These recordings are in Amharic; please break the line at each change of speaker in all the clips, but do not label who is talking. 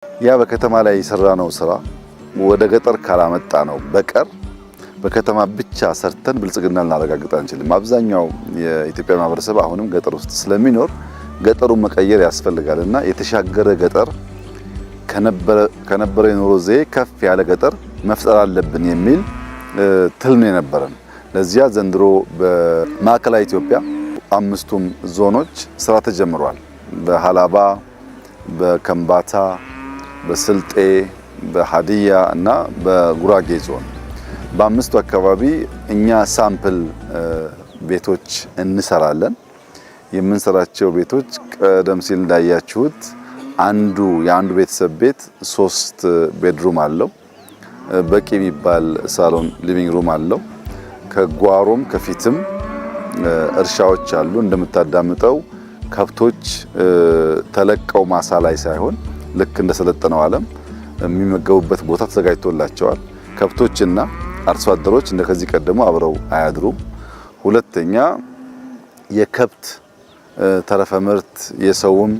ያ በከተማ ላይ የሰራነው ስራ ወደ ገጠር ካላመጣነው በቀር በከተማ ብቻ ሰርተን ብልጽግና ልናረጋግጥ አንችልም። አብዛኛው የኢትዮጵያ ማህበረሰብ አሁንም ገጠር ውስጥ ስለሚኖር ገጠሩን መቀየር ያስፈልጋል እና የተሻገረ ገጠር፣ ከነበረ የኑሮ ዘዬ ከፍ ያለ ገጠር መፍጠር አለብን የሚል ትልም የነበረን። ለዚያ ዘንድሮ በማዕከላዊ ኢትዮጵያ አምስቱም ዞኖች ስራ ተጀምሯል። በሀላባ፣ በከምባታ፣ በስልጤ፣ በሀዲያ እና በጉራጌ ዞን በአምስቱ አካባቢ እኛ sample ቤቶች እንሰራለን። የምንሰራቸው ቤቶች ቀደም ሲል እንዳያችሁት የአንዱ ቤተሰብ ቤት ሶስት bedroom አለው። በቂ የሚባል ሳሎን living room አለው። ከጓሮም ከፊትም እርሻዎች አሉ። እንደምታዳምጠው ከብቶች ተለቀው ማሳ ላይ ሳይሆን ልክ እንደሰለጠነው ዓለም የሚመገቡበት ቦታ ተዘጋጅቶላቸዋል። ከብቶችና አርሶ አደሮች እንደ ከዚህ ቀደሙ አብረው አያድሩም። ሁለተኛ፣ የከብት ተረፈ ምርት የሰውም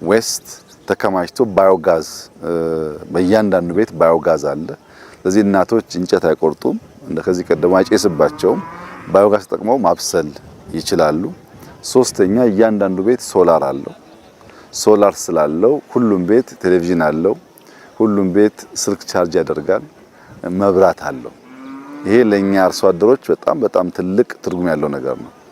waste ተከማችቶ ባዮጋዝ፣ በእያንዳንዱ ቤት ባዮጋዝ አለ። ስለዚህ እናቶች እንጨት አይቆርጡም፣ እንደ ከዚህ ቀደሙ አይጨስባቸውም። ባዮጋዝ ተጠቅመው ማብሰል ይችላሉ። ሶስተኛ፣ እያንዳንዱ ቤት ሶላር አለው። ሶላር ስላለው ሁሉም ቤት ቴሌቪዥን አለው። ሁሉም ቤት ስልክ charge ያደርጋል፣ መብራት አለው። ይሄ ለኛ አርሶ አደሮች በጣም በጣም ትልቅ ትርጉም ያለው ነገር ነው።